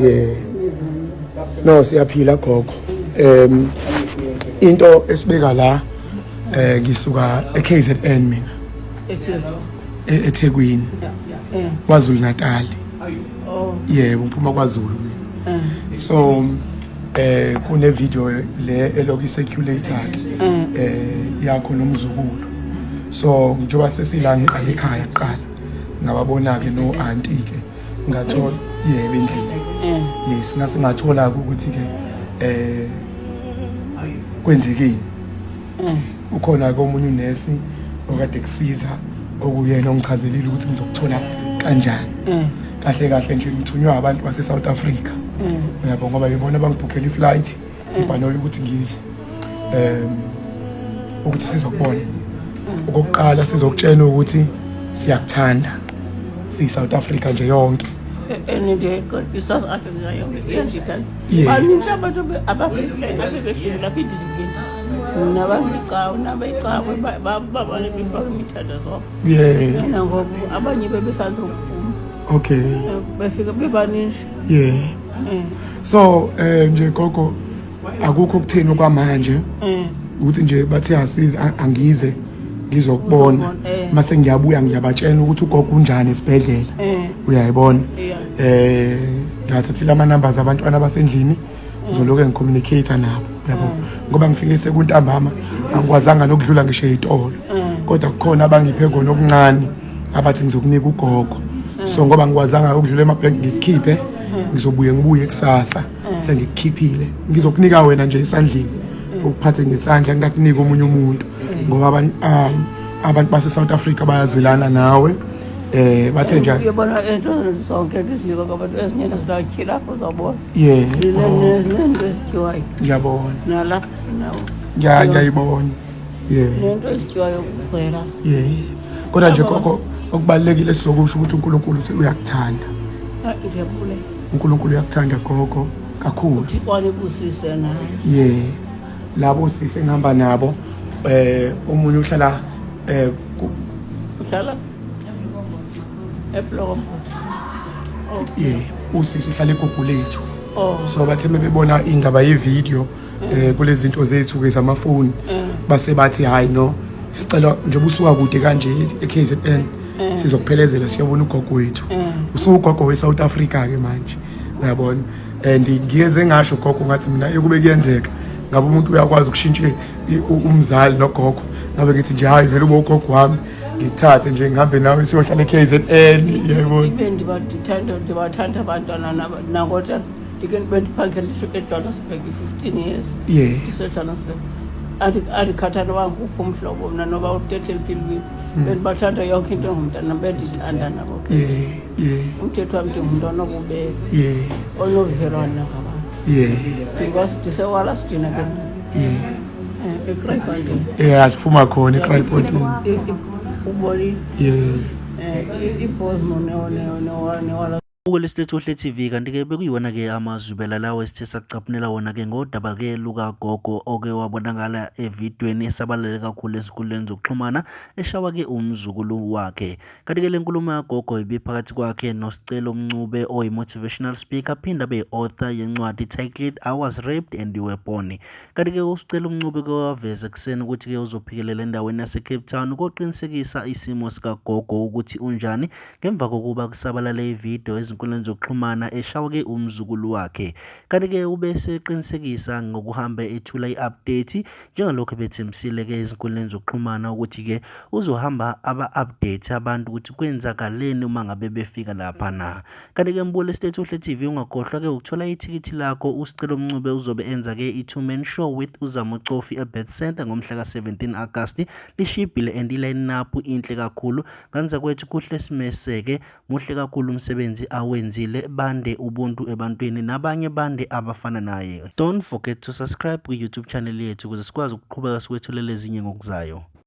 Yeah. No, siyaphila gogo. Into esibeka la ngisuka eKZN mina. EThekwini. KwaZulu Natal. Oh. Yebo, ngiphuma kwaZulu mina. So kune video le eloku circulator yakho nomzukulu. So njengoba sesila ngiqala ekhaya kuqala ngababona ke no auntie ke ngathola yebo endlini. Yes, ngase ngathola ukuthi ke kwenzekeni. Ukhona ke omunye unesi okade kusiza okuyena ongichazelile ukuthi ngizokuthola kanjani. Kahle kahle nje ngithunywa abantu base South Africa. Uyabo ngoba yibona abangibhukhela iflight ibhanoyi ukuthi ngize. Ukuthi sizokubona. Okokuqala sizokutshela ukuthi siyakuthanda. Si South Africa nje yonke. And i-South Africa yonke iyangithanda. Yeah. Baningi abantu abafihle abebefike lapha endlini. Nabayicawe nabecawe babane befaka imithandazo. Yeah. Mina ngoba abanye bebesanda ukuphuma. Befika bebaningi. Yeah. So nje gogo akukho ukuthini okwamanje ukuthi nje bathe asize angize ngizokubona Uzobona, eh. mase ngiyabuya ngiyabatshela ukuthi ugogo unjani esibhedlela uyayibona. Ngathathile ama numbers abantwana abasendlini, ngizoloke ngicommunicate nabo, uyabo, ngoba ngifike sekuntambama, angikwazanga nokudlula ngisho ezitolo, kodwa kukhona abangiphe kona okuncane abathi ngizokunika ugogo. So ngoba ngikwazanga ukudlula emabhenki ngikukhiphe, ngizobuye ngibuye kusasa sengikukhiphile, ngizokunika wena nje esandleni, ukuphathe ngesandla, ngingakunika omunye umuntu ngoba abantu base South Africa bayazwelana nawe. Bathe nje Uyabona into zonke ezinikwa kwabantu ezinye zilatyhila apho uzawubona. Nento ezityiwayo. Ngiyabona. Nalapha nawo. Ngiyayibona, yeah. Nento ezityiwayo kugcwela. Yeah, kodwa nje gogo okubalulekile sizokusho ukuthi uNkulunkulu uyakuthanda. Ngiyabulela. uNkulunkulu uyakuthanda gogo kakhulu. uThixo anibusise naye. Yeah, labo sisi engihamba nabo omunye uhlala Uhlala eBlom. Oh. Yeah, usisi uhlala eGugulethu. Oh. So bathe bebona indaba ye-video kulezi zinto zethu ke zamafoni base bathi hayi no, sicela njengoba usuka kude kanje eKZN sizokuphelezela siyobona ugogo wethu. Usugogo we-South Africa ke manje, uyabona. And ngiyeze ngasho gogo ngathi mina ekube kuyenzeka ngabe umuntu uyakwazi ukushintsha umzali nogogo, ngabe ngithi nje hayi vele ube ugogo wami, ngikuthathe nje ngihambe nawe siyohlala e-KZN, yayibona. Ibe ndibathanda abantwana nakodwa ndike bendiphangeliswe eJohannesburg i-15 years. NdiseJohannesburg. Andikhathali noba nguphi umhlobo mna noba utethe empilweni. Bendibathanda yonke into engumntana, bendithanda nabo. Umthetho wam ndingumntu onobubele. Onovelwano ngabantu. Because ndiseWallaston ke mna. EKraaifontein. Yeah, asiphuma khona eKraaifontein. Ubonile. IBosmo neWallaston. Ukwelesilethu Hle TV kanti-ke bekuyiwona-ke amazwibela lawo esithe sakucaphunela wona-ke ngodaba-ke lukagogo oke wabonakala evidweni esabalale kakhulu ezinkundleni zokuxhumana eshawa-ke umzukulu wakhe. Kanti-ke le nkulumo yagogo ibiphakathi kwakhe noSicelo Mncube oyi-motivational speaker aphinde abe yi-author yencwadi titled I Was Raped and You Were Born. Kanti-ke uSicelo Mncube ke waveza ekuseni ukuthi-ke uzophikelela endaweni yase-Cape Town koqinisekisa isimo sikagogo ukuthi unjani ngemva kokuba kusabalale ividiyo ezinkundleni zokuxhumana eshawa-ke umzukulu wakhe. Kanti-ke ubeseqinisekisa ngokuhamba ethula i-update njengalokhu ebethembisile-ke ezinkundleni zokuxhumana ukuthi-ke uzohamba aba-update abantu ukuthi kwenzakaleni uma ngabe befika laphana. Kanti-ke mbukeli State Uhle TV ungakhohlwa-ke ukuthola ithikithi lakho. USicelo Mncube uzobe enza-ke i-two man show with uZamo Cofi eBirth Center ngomhla ka-17 Agasti. Lishibhile and i-line up inhle kakhulu. Nganza kwethu kuhle simeseke, muhle kakhulu umsebenzi awenzile, bande ubuntu ebantwini nabanye bande abafana naye. Don't forget to subscribe kwi-YouTube channel yethu ukuze sikwazi ukuqhubeka sikwethulela ezinye ngokuzayo.